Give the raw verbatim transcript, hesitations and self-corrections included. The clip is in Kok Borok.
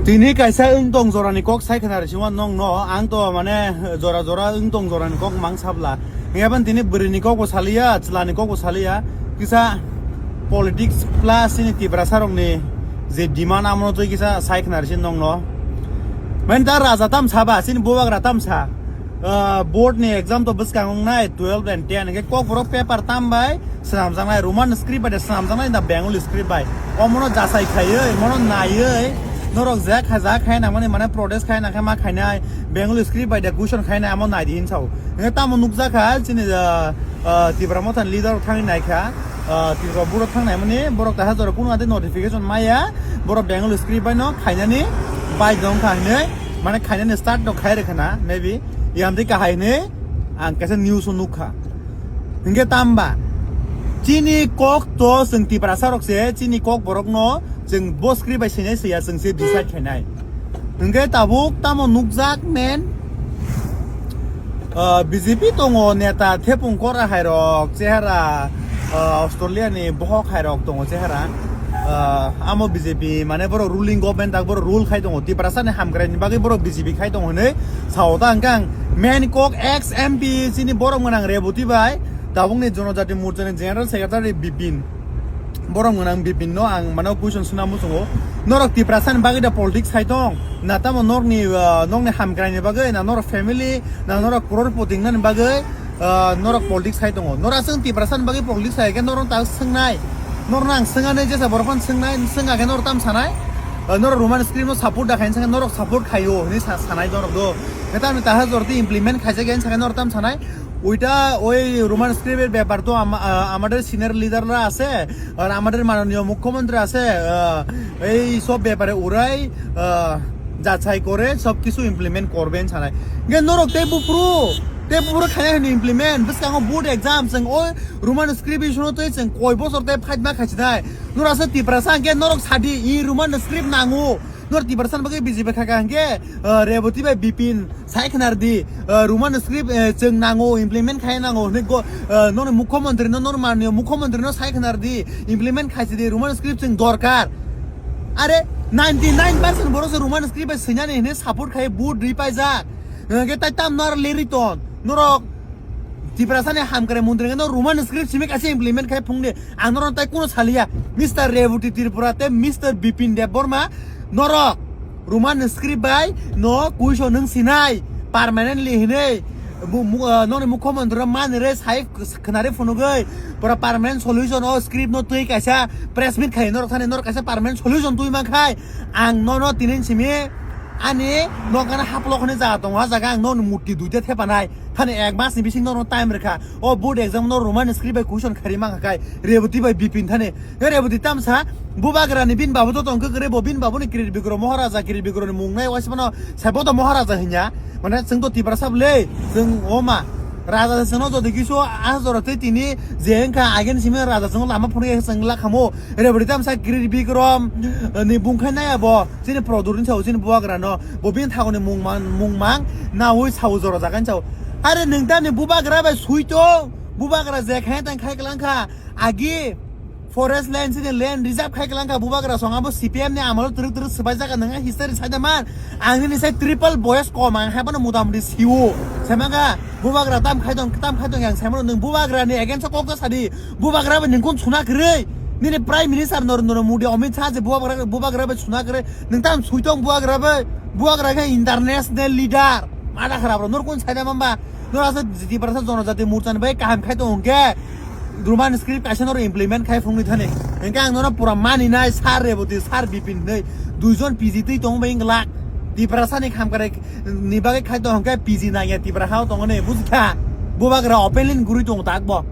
Tini kaisa wng tong jorani kok sai khna risi uan nong no, ang to mane jora jora wng tong jorani kok mang sabla. Ngaban tini bwrwi ni kok bo saliya, chwla ni kok bo saliya. Kisa politics plus ini Tiprasa rok ni je demand amo twi kisa sai khna risi nong no. Main ta raja tam saba, sini bubagra tam sa. Ah, board ni exam to bwskang wngnai twelve and ten, hwnkhe kokborok paper tam bai swnamjaknai, Roman script bai de swnamjaknai na Bengali script bai. O mono jachai khaiwi, mono naiwi, norok je kha, ja khai nangmani, mane protest khai nangkhe ma khainai, Bengali script bai de question khainai, amo naidi hinwi sao. Hwnkhe tamo nukjakha chini, ah, ah, Tipra Motha ni leader rok thangwi naikha. Ah, Tripura borok thang naimani, borok kaisa jora kunu ante notification maya, borok Bengali script bai no khainani bai dong kha hinwi, mane khainani start no khai rwkha na, maybe yamtwi kahai hinwi ang kaisa news o nukha. Hinkhe tamba chini kok to chwng Tiprasa rok se, chini kok borok no chwng bo script bai swinai swya chwng se decide khainai. Hwnkhe tabuk tamo nukjak men, ah, B J P tongo neta thepung kora hai rok chehara, ah, Australia ni bohok hai rok tongo chehara. Ah, amo B J P mane borok ruling government tak borok rule khai tongo, Tiprasa ni hamkrai ni bagwi borok B J P khai tongo hinwi sao ta hwnkhe ang main kok ex M P chini borok mwnang Reboti bai tabuk ni Jonojati Morcha ni General Secretary Bipin. Borok mwnang Bipin no ang mano question suna muchungo. Norok Tiprasa ni bagwi da politics hai tong? Na tamo norni, ah, nokni hamkrai ni bagwi, na norok family, na norok crore poti wngnani bagwi, ah, norok politics hai tongo? Norok aswk Tiprasa ni bagwi politics hai khe norok ta swngnai. Norok ang swngani jesa borok phano swngnai, swngya khe norok tam sanai? Ah, norok Roman script no support da khaini sakhe norok support khaio hinwi sa-, sanai norok do. Khe tamni taha jor twi implement khaijak ya hinwi sakhe norok tam sanai? ওইটা ওই রোমান স্ক্রিপ্টের ব্যাপার তো আম-, আ-, আমাদের সিনিয়র লিডাররা আছে, আর আমাদের মাননীয় মুখ্যমন্ত্রী আছে, আ, এই সব ব্যাপারে ওরাই, আ, যাচাই করে সব কিছু ইমপ্লিমেন্ট করবেন সানাই। Gen norok tei bupru, tei bupru khaya hini implement, bwskango board exam, chwng o Roman script issue no tei chwng koi bosor tei fight ma khaisinai. Norok asa Tiprasa hwnkhe norok sadi, i Roman script nango. Norok Tiprasa bagwi B J P khaikha hwnkhe, ah, Reboti bai Bipin sai khnar di, ah, Roman script, eh, chwng nango, implement khai nango hinwi go-, ah, noni mukhyamantri no, noni manniyo mukhyamantri no sai khnar di, implement khaisi di, Roman script chwng dorkar. Are ninety nine percent borok se Roman script bai swinani hinwi support khai vote rwi paijak. Hwnkhe tai tam nor lerwi ton. Norok Tiprasa ni hamkrai mantri no Roman script simi kaisa implement khai phungni. Ang norok tai kuno saliya. Mister Reboti Tripura tei Mister Bipin Debbarma norok Roman script bai no kuiso nung sinai permanently hinwi bu-, mu-, ah, noni mukhyamantri no manwi re sai khwnari phunugwi pura permanent solution o script no twi kaisa press meet khai norok thani norok kaisa permanent solution twi mankhai ang nono tinin simi ani nokana haplok hwnwi jaga tongo, ah jaga ang noni murti duita thepanai. Thani ek mas ni bising norok time rwkha. O board exam no Roman script bai question khari mankha kai. Reboti bai Bipin thani. He Reboti tamsa bubagra ni bin babu to tongkhe kre bo bin babu ni Kirit Bikrom Maharaja, Kirit Bikrom ni mung nai waisa mano sai bo to Maharaja hinya. Mane chwng to Tiprasa bwle, chwng oma. Raja se no jodi kisu a jora tei tini je wngkha agen simi raja chwng lama phunui chwng la khamo. Reboti tamsa Kirit Bikrom ni bung khai nai abo. Chini product ni sao chini bubagra no. Bo bini thagoni mung mang, mung mang naui sao jora jaga ni sao. Are nwng tani bubagra bai sui tong. Bubagra je khai tang khai klang kha. Agi forest land chini land reserve khai klang kha bubagra song abo C P M ni amalo twrwk twrwk swbai jaga nwng history sai da man. Ang nini sai triple boyes kom ang hai bono muta muti siwo. Sai man kha bubagra tam khai tong, tam khai tong yang sai mano nwng bubagra ni against o kok ta sadi. Bubagra bai nwng kun suna kwrwi. Nini Prime Minister Narendra Modi, Amit Shah je bubagra, bubagra bai suna kwrwi. Nwng tam sui tong bubagra bai. Bubagra khe international leader. Mada kharap rok. Nor kun sai da mamba. Nor asa Tiprasa Jonojati Morcha ni bai kaham khai tong hwnkhe. Roman script kaisa nor implement khai phungni thani. Hwnkhe ang nono pura mani nai Sir Reboti, Sir Bipin hinwi. Duijon P G twi tong bai wng glak. Tiprasa ni khamkare ni bagwi khai tong hwnkhe P G nangya Tipra hao tong ne bujikha. Bubagra openly guri tong tak bo.